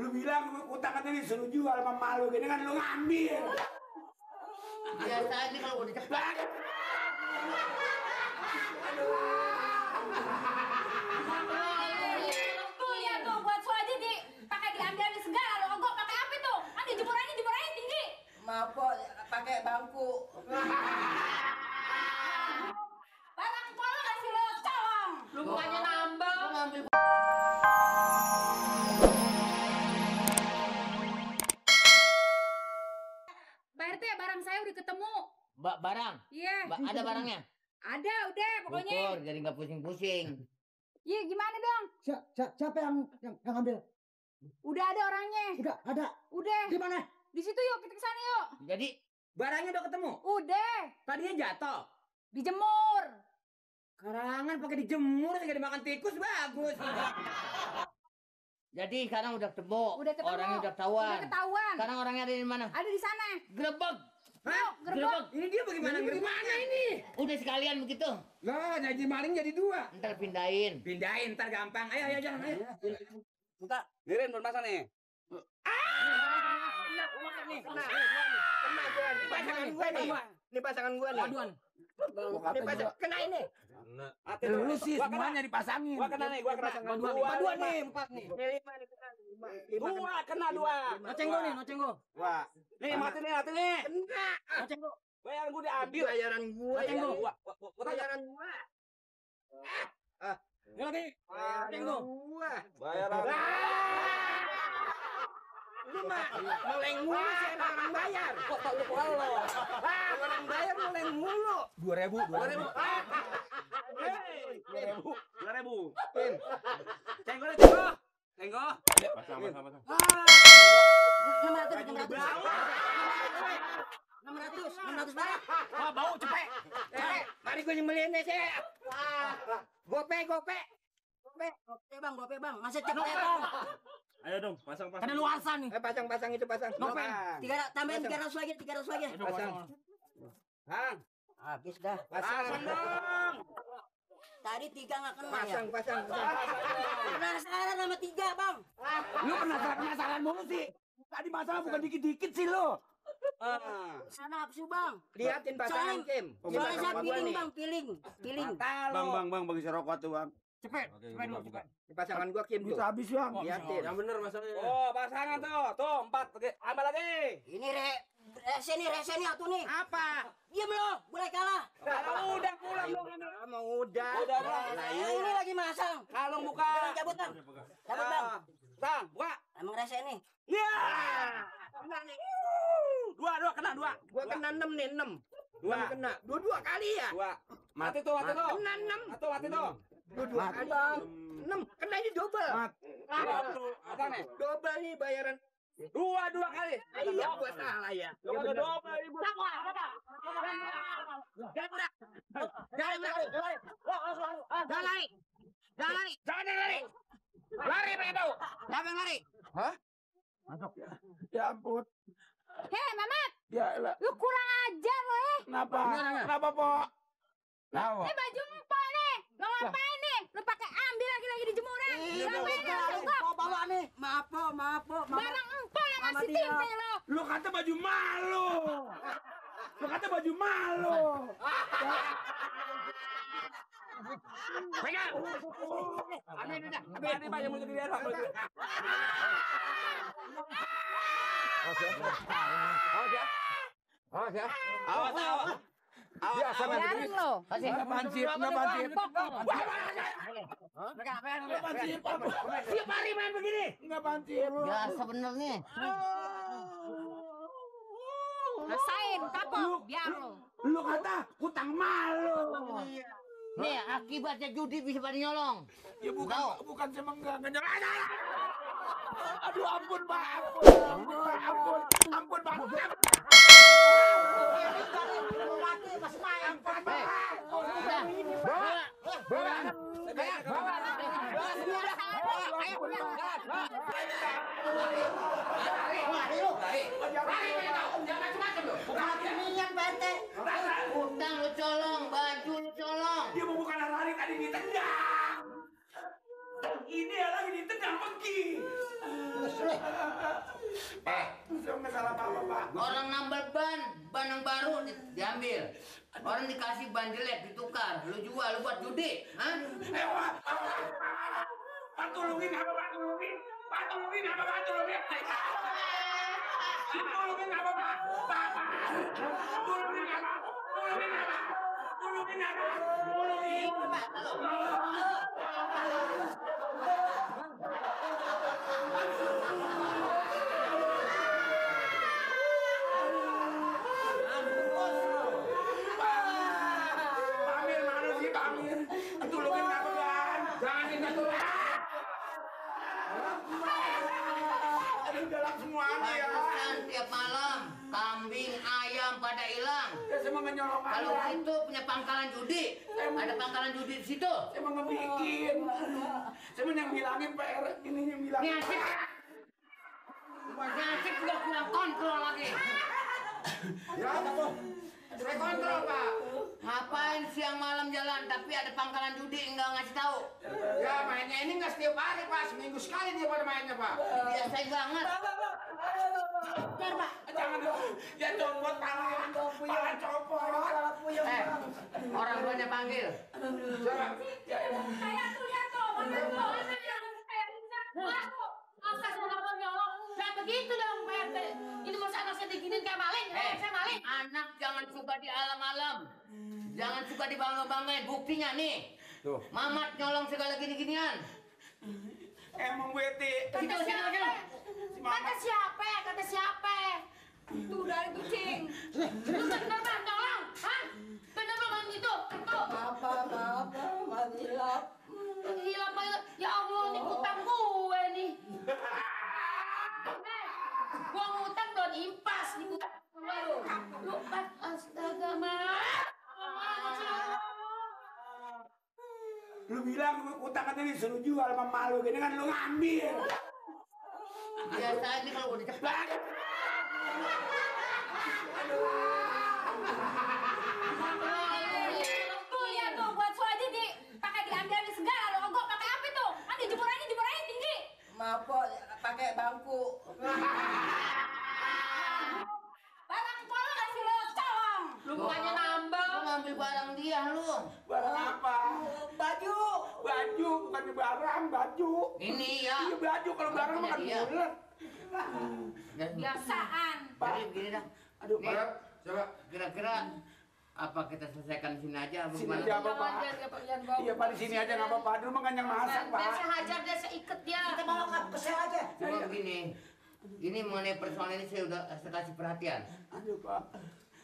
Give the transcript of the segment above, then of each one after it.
Lu bilang utang katanya disuruh jual sama malu gini kan lu ngambil. Biasa aja kalau udah cepat. Tuh lihat tuh buat Suaji pakai diambil segala lo ogok pakai apa tuh? Kan jemurannya tinggi. Maaf kok pakai bangku. Barang kalau kasih lo colong. Lu bukannya nambah. Lu ngambil. Pak RT, barang saya udah ketemu. Barang? Iya. Ada barangnya? Ada udah pokoknya. Ukur, jadi nggak pusing-pusing. Iya gimana dong? Siapa yang ngambil? Udah ada orangnya. Udah ada. Udah. Di mana? Di situ yuk kita kesana yuk. Jadi barangnya udah ketemu? Udah. Tadinya jatuh. Dijemur. Karangan pakai dijemur, nggak dimakan tikus, bagus. Jadi sekarang udah ketemu. Udah ketemu. Orangnya udah ketahuan. Udah ketahuan. Sekarang orangnya ada di mana? Ada di sana. Gerebek. Hah? Gerebek. Ini dia bagaimana? Gimana ini? Udah sekalian begitu. Lah, jadi maling jadi dua. Ntar pindahin. Pindahin, ntar gampang. Ayo, jalan, ayo. Buka. Nirin, belum pasang nih. Ini pasangan gua nih. Aduan. Kena ini. Lu sih semuanya dipasangin. Gua kena nih, gua kena. Dua nih, empat nih. Dua, kena dua. Noceng gua nih, noceng gua. Wah. Nih, mati nih. Kena. Noceng gua. Bayaran gua diambil. Bayaran gua. Noceng gua. Bayaran gua. Ini lagi. Noceng gua. Bayaran. Lu mah meleng mulu sih orang bayar. Kok tak lu lo. Orang bayar meleng mulu. 2.000. 2.000. 2.000. Pin. Cenggo. Pasang. 600. 600 berapa? Wah, bau cepet. Mari gue nyembelin deh, sih. Gope. Gope bang, masih cepet bang. Ayo dong, pasang. Karena luasa nih. Pasang itu pasang. Gope. Tambahin 300 lagi. Pasang. Hang. Habis dah. Pasang dong. Tadi 3 nggak kena Pasang. Penasaran sama 3 bang. Lu penasaran mulu sih. Tadi masalah bukan dikit-dikit sih lo. Sana nafsu bang. Liatin pasangan Kim. Soalnya saya piling bang, piling. Bang, bagi saya rokok tuh, Bang. Cepet. Pasangan gua Kim tuh. Bisa habis, Bang. Liatin. Yang bener masalahnya. Oh, pasangan tuh 4. Oke, tambah lagi. Ini rese nih atuh nih. Apa? Diam lo, boleh kalah. Kalau udah pulang dong. Mau udah. Udah. Ini lagi masang. Kalung buka. Cabut bang. Bang, buka. Emang rese nih. Ya. Kena nih. Dua kena 2. Gua kena 6 nih, 6. 2 Kena. Dua kali ya. 2. Mati tuh. Kena 6. Mati tuh. Dua kali bang. 6. Kena ini double. Apa nih? Double nih bayaran. 2 kali. Iya gua salah ya. Udah 20.000. Lari begitu. Siapa yang lari? Hah? Masuk. Ya ampun. Hei Mamat, Ya elah. lu kurang ajar lo ya. Kenapa, Po? Tahu. Ini baju empok nih. Lo ngapain nih? Lu pakai ambil lagi di jemuran. Ngapain lu ogok? Bawa nih. Maaf po. Barang empok yang ngasih timpe lo. Lu kata baju malu. Pegang. Ini banyak mau jadi dia. Awas. Biasa Biarin lo. Nggak pancip. Tiap hari main begini. Nggak pancip. Biasa bener nih. Rasain kapok biar lo. Lu kata utang malu. Nih akibatnya judi bisa pada nyolong. Ya bukan cuma enggak nyolong. Aduh ampun, Pak. Ampun, Pak. Utang lu colong, baju lu colong. Dia mau bukan lari tadi ditendang. Ini lagi ditendang pergi. Saya nggak salah apa-apa, Pak. Orang nambal ban yang baru diambil. Orang dikasih ban jelek ditukar, lu jual, lu buat judi, hah? Pak. Pak, tolongin apa, Pak? Tolongin. Pak, tolongin apa, Pak? Tolongin. Tolongin apa, Pak? Pak. Tolongin apa? Tolongin apa? Tolongin apa? Tolongin. Pamir mana sih, Pamir? Tolongin apa, Bang? Jangan minta tolong. Aduh, galak semuanya ya. Pantesan tiap malam kambing, ayam pada hilang. Ya, saya mau nyolong Kalau ayam. itu punya pangkalan judi, ada pangkalan judi di situ. Saya mau ngebikin. Saya mau yang bilangin, Pak R. Ini yang bilangin. Ini asik. Asik udah kurang kontrol lagi. Ya, apa? Saya kontrol, Pak. Ngapain siang malam jalan tapi ada pangkalan judi enggak ngasih tahu? Ya, mainnya ini nggak setiap hari, Pak. Seminggu sekali dia pada mainnya, Pak. Biasa banget. Biar, Pak. Jangan dong. Ya, copot tangan. Pak, copot. Orang tuanya panggil. Jangan. Ya, Kayak tuh lihat tuh, mana tuh, anak yang kayak bisa. Masuk. Masa saya nyolong. Jangan begitu dong, Pak RT. Ini masa anak saya diginin kayak maling. Saya maling. Anak jangan suka di alam-alam. Jangan suka dibangga-banggain. Buktinya nih. Tuh. Mamat nyolong segala gini-ginian. Emang bete. Situ, situ, situ. Kata siapa? Kata siapa? Tuh dari kucing. Lu bener Bang, nyolong? Hah? Bener Bang itu? Itu. Maaf, hilap. Hilap, ya Allah, ini utang gue nih. Gua ngutang belum impas di utang gue lu. Lu astaga, Mak. Lu bilang utang katanya disuruh jual sama malu gini kan lu ngambil. Biasa ini kalau udah cepat. Tuh lihat tuh, buat so aja pakai diambil segala lo. Ogok pakai apa tuh? Kan dijemur aja tinggi. Maaf, Pok, pakai bangku. Barang kolong kasih lo colong. Lu bukannya nambah. Lu ngambil barang dia lu. Barang apa? Baju. Baju, bukannya barang, baju. Ini ya. Iya baju, kalau barang mah kan Iya. bulat. Biasaan. Jadi begini dah. Aduh, Nih, Pak. Coba. kira-kira apa kita selesaikan di sini aja? Apa Sini gimana? aja apa, Pak? Iya, Pak, di sini aja nggak apa-apa. Dulu mah kan yang masak, Pak. Biar saya hajar dia, saya ikat dia. Kita bawa ke sel aja. Cuma begini. Ini mengenai persoalan ini saya kasih perhatian. Aduh, Pak.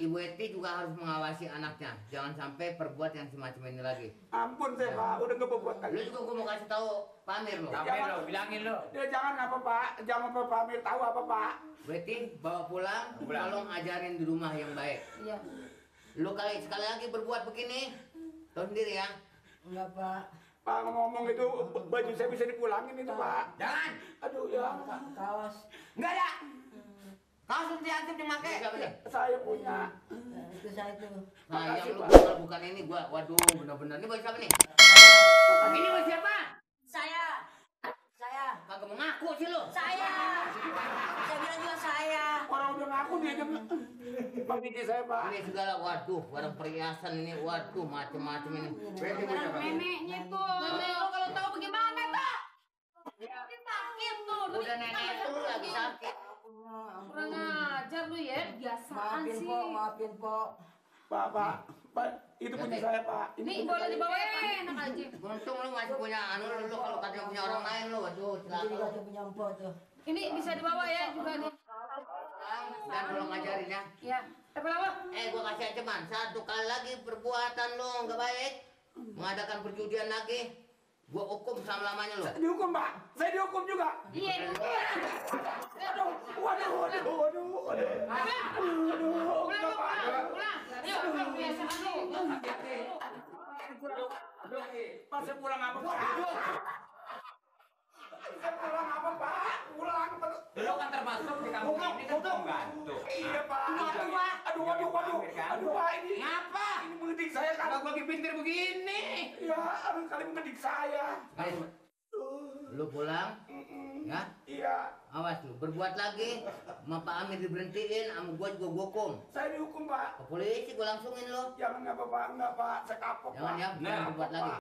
Ibu Eti juga harus mengawasi anaknya. Jangan sampai perbuat yang semacam ini lagi. Ampun saya, Pak. Udah nggak berbuat Lu lagi. juga gue mau kasih tahu Pamir lo. Pamir lo, bilangin lo. Ya jangan apa, Pak. Jangan apa Pamir tahu apa, Pak. Bu Eti bawa pulang, tolong ajarin di rumah yang baik. Iya. Lu kali sekali lagi berbuat begini, tahu sendiri ya. Enggak, Pak. Pak ngomong itu baju saya bisa dipulangin itu, Pak. Jangan. Aduh ya. Kaos. Enggak ada. Kasus diantum dimakai. Saya punya. Itu saya tuh. Nah, Makasih, yang lu Pak. bukan ini gua. Waduh, bener-bener. Ini baju siapa nih? Ini baju siapa? Saya. Kagak mau ngaku sih lu. Saya bilang juga saya. Orang udah ngaku dia aja. Bang Diki saya, Pak. Ini segala waduh, barang perhiasan ini, waduh, macem-macem ini. Barang neneknya tuh. Nenek lo kalau tahu bagaimana tuh? Dia sakit tuh. Udah nenek itu lagi sakit. Kurang ajar lu ya. Biasaan Maafin, sih. Pok, maafin, Pok. Pak, itu punya saya, Pak. Nih boleh dibawa ya, Pak? Enak aja. Untung lu masih punya anu lu kalau katanya punya orang lain lu, waduh, Jadi celaka. kasih punya Empok tuh. Ini bisa dibawa ya juga nih. Dan tolong ngajarin ya. Ya. Tapi apa? Gua kasih ancaman, satu kali lagi perbuatan lu nggak baik, mengadakan perjudian lagi, gua hukum selama-lamanya lu. Dihukum, Pak. Saya dihukum juga. Iya. Waduh. Pulang. Ayo, biasaan lu. Pak, saya pulang apa, Pak? Saya pulang apa, Pak? Pulang. Lo kan termasuk di kampung ini kan pembantu. Iya, Pak. Aduh, Pak, ini. Ngapa? Ini mengedik saya kan. Kalau lagi pintir begini. Ya, aduh kali mengedik saya. Ayo, Lu pulang, ya? Iya. Awas lu, berbuat lagi, sama Pak Amir diberhentiin, sama gua juga gua hukum. Saya dihukum, Pak. Ke polisi gua langsungin lu. Jangan apa Pak, enggak Pak. Saya kapok, Jangan Pak. ya, jangan berbuat lagi.